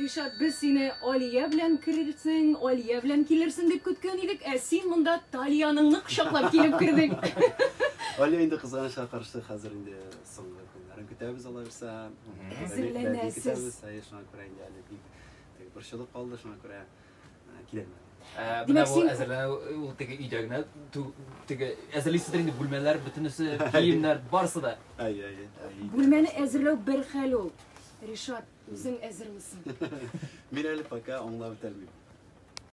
Ришат, без сине Алия белән керерсең, Алия белән килерсең дип көткән идек, ә син монда Талияныңны кочаклап килеп кердең. Алия инде кызганычка каршы хәзер инде соңгы көннәрен көтәбез алайса. Әзерләнәсез. Көтәбез, әйе, шуңа күрә инде әле бик теге борчылып калды, шуңа күрә киләлмәде. Менә бу әзерләнү ул теге өйдә генә теге әзерлисездер инде бүлмәләр, бөтенесе, киемнәр, барысы да. Әйе, әйе. Бүлмәне әзерләү бер хәл ул. Ришат, үзең әзермесең? Мин әле пока аңлап бетәлмим.